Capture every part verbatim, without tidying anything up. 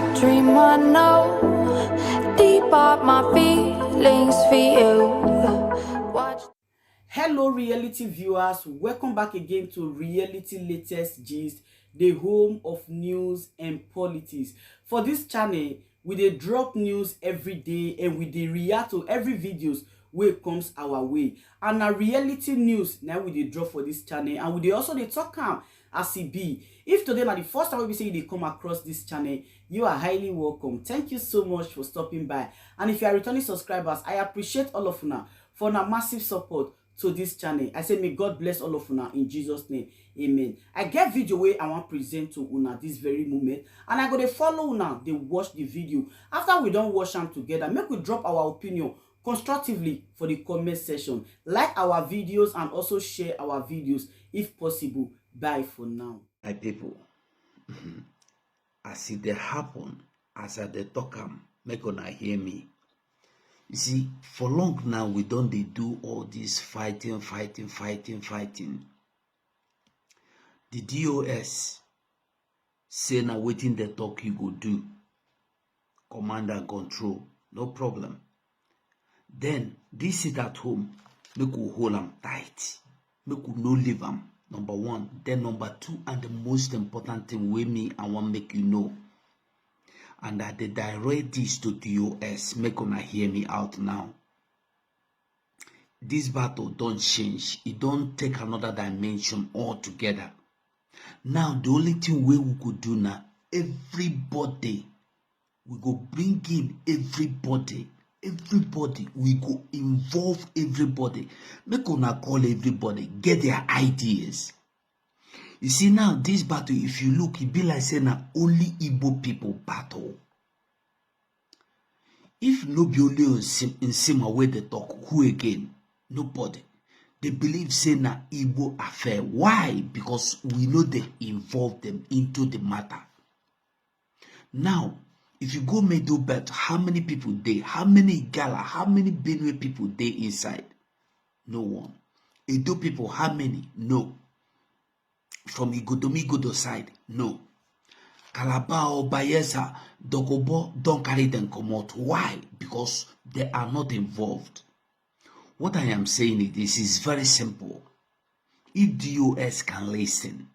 Dream I know, deep are my feelings for you. Watch. Hello, reality viewers. Welcome back again to Reality Latest Gist, the home of news and politics. For this channel, we dey drop news every day and we dey react to every videos wey comes our way. And na reality news na we dey drop for this channel, and we dey also dey talk am as e be. If today na the first time wey be say you dey come across this channel, you are highly welcome. Thank you so much for stopping by. And if you are returning subscribers, I appreciate all of una for una massive support to this channel. I say may God bless all of una in Jesus' name. Amen. I get video wey I wan present to una this very moment, and I go dey follow una dey watch the video. After we don watch am together, make we drop our opinion constructively for the comment section. Like our videos and also share our videos if possible. Bye for now. My people, as e dey happen, as I dey talk am, make una hear me. You see, for long now, we don dey do all this fighting, fighting, fighting, fighting. The D O S say na wetin dem talk you go do. Command and control, no problem. Then this sit at home, make we hold am tight, make we no leave am. Number one. Then number two, and the most important thing wey me I wan make you know, and I dey direct this to D O S, make una hear me out now. This battle don change, e don take another dimension altogether. Now the only thing wey we go do na everybody, we go bring in everybody, everybody, we go involve everybody. Make una call everybody, get their ideas. You see, now this battle, if you look, e be like say na only Igbo people battle. If no be only Nsima wey dey talk, who again? Nobody. They believe say na Igbo affair. Why? Because we no dey involve them into the matter. Now, if you go Middle Belt, how many people dey? How many Igala? How many Benue people dey inside? No one. Edo people, how many? No. From Igodomigodo side, no. Calabar or Bayelsa, Dokobo don carry them comot. Why? Because they are not involved. What I am saying is this, is very simple. If D O S can listen,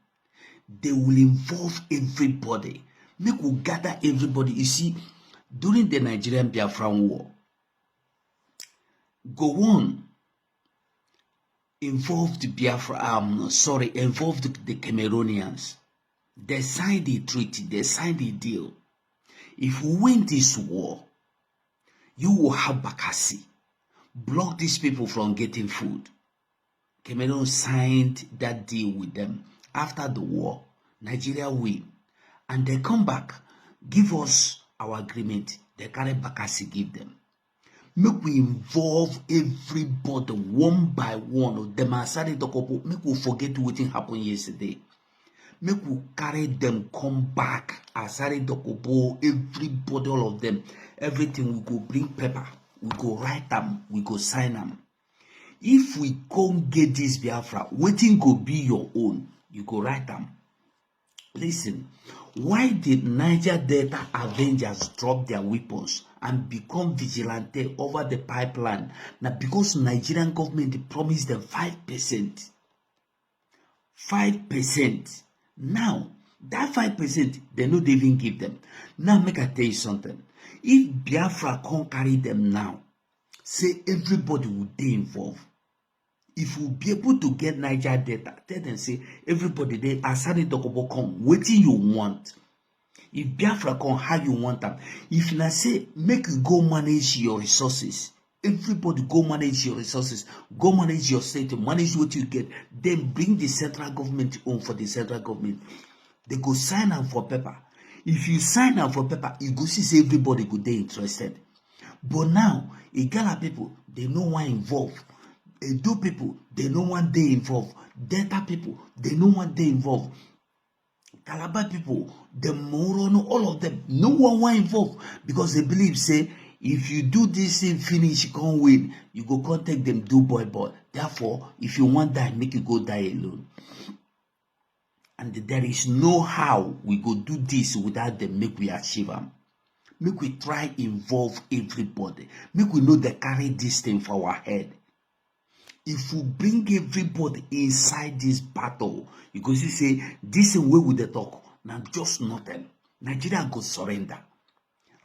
they will involve everybody. Make we gather everybody. You see, during the Nigerian Biafran war, Gowon involved Biafra, um, sorry, involved the Cameroonians. They signed a treaty, they signed a deal. If we win this war, you will have Bakassi, block these people from getting food. Cameroon signed that deal with them. After the war, Nigeria win, and they come back, give us our agreement. They carry Bakassi, give them. Make we involve everybody one by one. Dem Asari Dokobo, make we forget wetin happen yesterday. Make we carry them come back. Asari Dokobo, everybody, all of them. Everything, we go bring paper. We go write am. We go sign am. If we come get this Biafra, wetin go be your own? You go write am. Listen, why did Niger Delta Avengers drop their weapons and become vigilante over the pipeline? Now, because Nigerian government promised them five percent. Five percent. Now, that five percent, they no dey even give them. Now, make I tell you something. If Biafra come carry them now, say everybody will dey involved. If we be able to get Niger Delta, tell them say everybody dey, Asari Dokobo come, wetin you want? If Biafra come, how you want am? If na say make you go manage your resources, everybody go manage your resources, go manage your state, manage what you get, then bring the central government own for the central government. They go sign am for paper. If you sign am for paper, you go see say everybody go dey interested. But now, Igala people, they no wan involve. Edo people, they no wan dey involve. Delta people, they no wan dey involve. Calabar people, the Morono, all of them, no one wan involve, because they believe say if you do this thing finish, you can't win, you go come take them do boy boy. Therefore, if you wan die, make you go die alone. And there is no how we go do this without them. Make we achieve am. Make we try involve everybody. Make we know they carry this thing for our head. If we bring everybody inside this battle, you go see say this thing wey we dey talk na just nothing. Nigeria go surrender.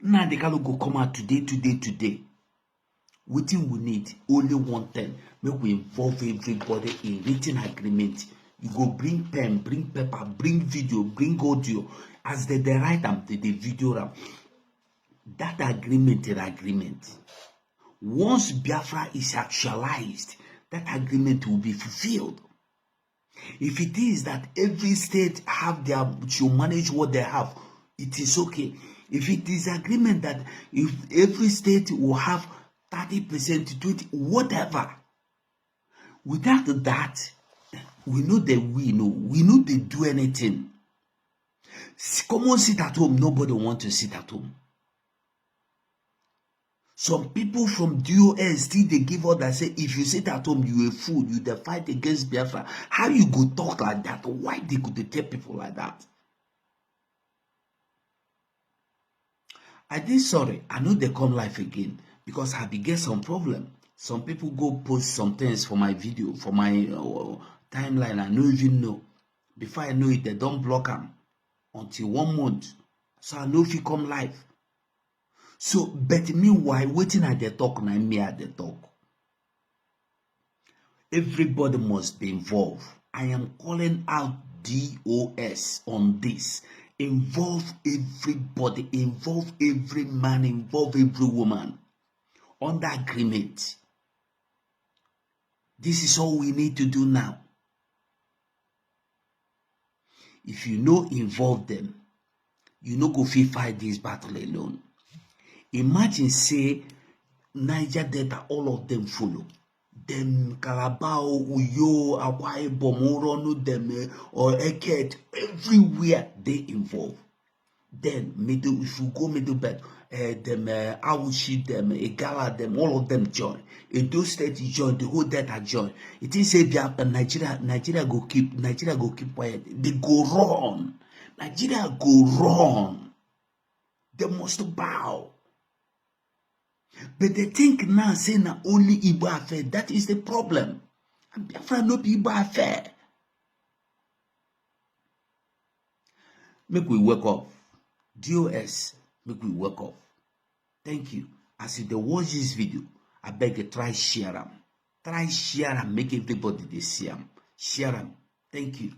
Nnamdi Kanu go come out today, today, today. Wetin we need? Only one thing. Make we involve everybody in written agreement. You go bring pen, bring paper, bring video, bring audio. As they dey write am, they dey video am. That agreement is agreement. Once Biafra is actualized, that agreement will be fulfilled. If it is that every state have their, should manage what they have, it is okay. If it is agreement that if every state will have thirty percent, twenty, whatever, without that, we know that we know, we know they do anything. S-, come on, sit at home. Nobody want to sit at home. Some people from D O S still dey give order say, if you sit at home, you a fool, you dey fight against Biafra. How you go talk like that? Why they go dey tell people like that? I dey sorry, I no dey come live again because I be get some problem. Some people go post some things for my video, for my, uh, timeline. I no even know. Before I know it, they don block am until one month. So I no fit come live. So, but meanwhile, wetin I dey talk na me I dey talk. Everybody must be involved. I am calling out D O S on this. Involve everybody, involve every man, involve every woman under agreement. This is all we need to do now. If you no involve them, you no go fit fight this battle alone. Imagine say Niger Delta, all of them follow. Them Calabar, Uyo, Akwa Ibom, Uronu, them, eh, or Eket, everywhere they involve. Then middle, if you go middle belt, uh, them, uh, Awushi, them Igala, them, all of them join. Edo State join, the whole Delta join. It is say Biafra, Nigeria, Nigeria go keep, Nigeria go keep quiet. They go run. Nigeria go run. They must bow. But they think now say na only Igbo affair. That is the problem. And Biafra no be Igbo affair. Make we wake up. D O S, make we wake up. Thank you. As you dey watch this video, I beg you, try share am. Try share am, make everybody dey see am. Share am. Thank you.